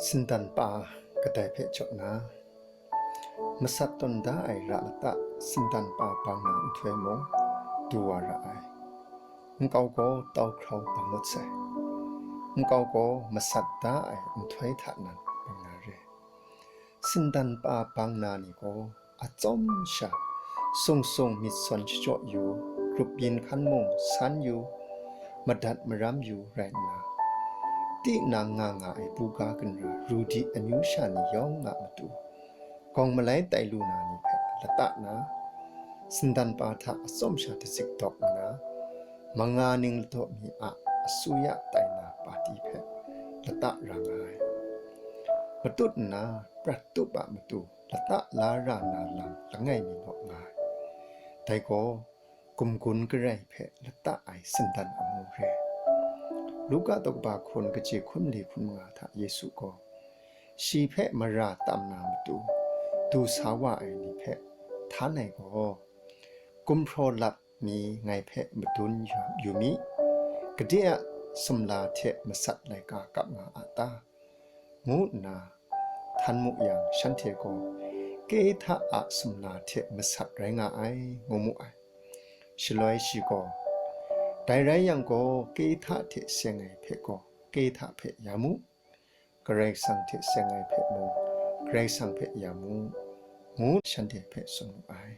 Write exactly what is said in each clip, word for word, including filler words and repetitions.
Sindan pa kadai hpe jaw na, masat tawn da ai ra lata sindan pa bang na nhtoi mung du wa ra ai. Nkau gaw tau hkrau bang ngut sai. Nkau gaw masat da ai nhtoi hta nan bang na re. Sindan pa bang na ni gaw atsawm sha sung sung myit sawn shachyaw yu, grup yin hkan mung san yu, madat maram yu rai nna, tinang nga nga ai buga ginra ru di amyu sha ni yawng a matu, gawng malai tai lu na ni hpe lata na, sindan pa hta atsawm sha datsit dawk nna, manga ning ladaw mi a asuya tai na pati hpe lata ra nga ai. Matut nna prat tup a matu lata la ra na lam langai mi naw nga ai. Dai gaw gumgun garai hpe lata ai sindan amu re. Luka daw kaba hkun kaji hkun mali hkun manga hta Yesu gaw, shi hpe mara tam na matu du sa wa ai ni hpe htan ai gaw, gumhpraw lat mi ngai hpe madun yu, yu mi, gade a sumla hte masat laika kap nga a ta? Ngu nna htan mu yang, shanhte gaw, Kehta a sumla hte masat rai nga ai, ngu mu ai. Shaloi shi gaw, Dai rai yang gaw, Kehta hte seng ai hpe gaw, Kehta hpe ya mu, Karai Kasang hte seng ai hpe mung, Karai Kasang hpe ya mu, ngu shanhte hpe tsun mu ai.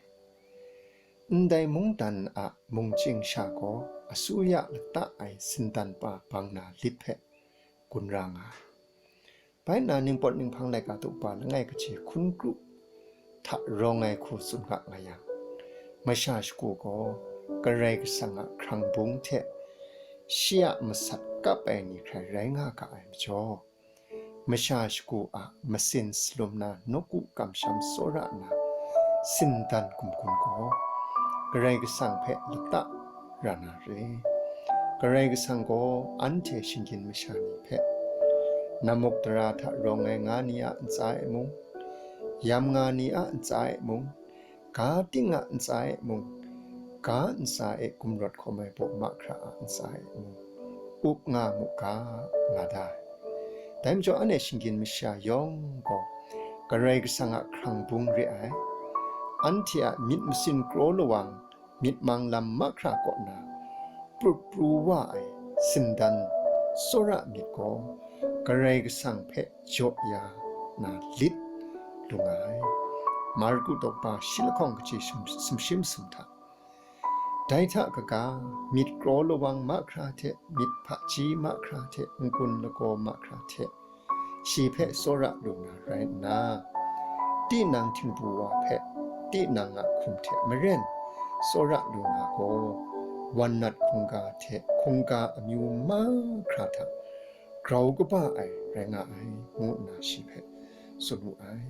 Ndai mungdan a mungchying sha gaw asuya lata ai sindan pa bang na lit hpe gun ra nga ai. Bai nna, Ningpawt Ninghpang laika daw kaba langai kaji hkun kru hta rawng ai hku tsun ga nga yang, masha shagu gaw Karai Kasang a hkrang bung hte shi a masat kap ai ni hkrai rai nga ga ai majaw, masha shagu a masin salum na nawku kamsham tsawra na sindan gumgun gaw Karai Kasang hpe lata ra na re. Karai Kasang gaw anhte shinggyim masha ni hpe, namuk dara hta rawng ai nga ni a ntsa e mung, yam nga ni a ntsa e mung, ga ting a ntsa e mung, ga ntsa e gumrawt hkawm ai baw mahkra a ntsa e mung, up nga mu ga, nga da ai. Dai majaw, anhte shinggyim masha yawng gaw Karai Kasang a hkrang bung re ai. Anhte a myit masin kraw lawang myit mang lam mahkra kaw na prut pru wa ai sindan tsawra myit gaw Karai Kasang hpe jaw ya na lit lu nga ai. Marku daw kaba shi lahkawng kaji sum-, sumshi masum hta. Dai hta kaga, myit kraw lawang mahkra hte, myit hpaji mahkra hte, n-gun lagaw mahkra hte, shi hpe tsawra lu na rai nna, tinang htingbu wa hpe, tinang a hkum hte maren tsawra lu na gaw, wan nat hkungga hte hkungga amyu mahkra hta grau kaba ai rai nga ai, ngu nna shi hpe tsun wu ai.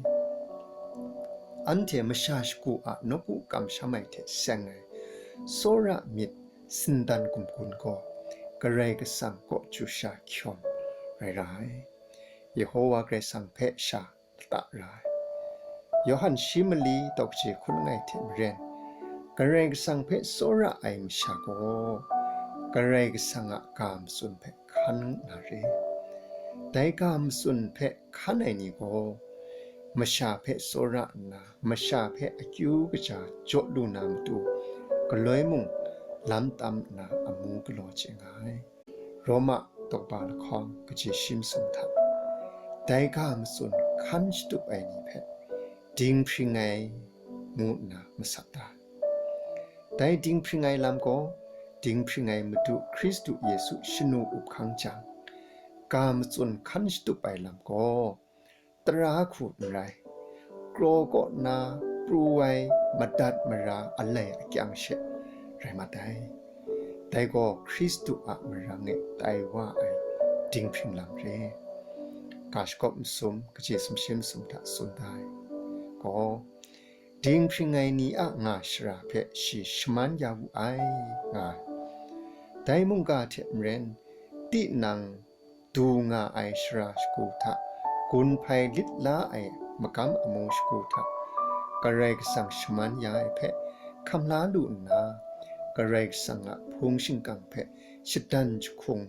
Anhte masha shagu a nawku kamsham ai hte seng ai tsawra myit sindan gumgun gaw Karai Kasang kaw chyu sha hkyawm rai ra ai. Yehowa Karai Kasang hpe sha lata ra ai. Yawhan shi mali daw kaji hkun langai hte maren, Karai Kasang hpe tsawra ai masha gaw Karai Kasang a ga matsun hpe hkan na re. Dai ga matsun hpe hkan ai ni gaw masha hpe tsawra nna, masha hpe akyu kaja jaw lu na matu, galoi mung lam tam nna amu galaw chye nga ai. Roma daw kaba lahkawng kaji shi masum hta, dai ga matsun hkan shatup ai ni hpe dinghpring ai ngu nna masat da ai. Dai dinghpring ai lam gaw, dinghpring ai Madu Hkristu Yesu shanu up hkang jang, ga matsun hkan shatup ai lam gaw, tara hku n rai, kraw kaw na pru ai madat mara alai akyang she rai mat ai. Dai gaw Hkristu a marang e tai wa ai dinghpring lam re. Ga shagawp masum kaji sumshi masum hta tsun da ai gaw, dinghpring ai ni a nga shara hpe shi shaman ya wu ai, nga ai. Dai mungga hte maren, tinang du nga ai shara shagu hta, gun hpai lit la ai magam amu shagu hta, Karai Kasang shaman ya ai hpe hkam la lu nna, Karai Kasang a hpung shingkang hpe shadan jahkung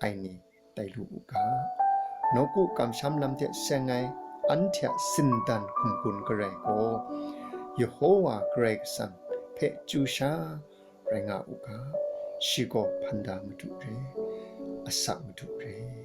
ai ni tai lu u ga. nawku kamsham lam hte seng ai anhte a sindan hkum gun garai gaw, Yehowa Karai Kasang hpe chyu sha rai nga u ga, shi gaw hpan da madu re, asak madu re.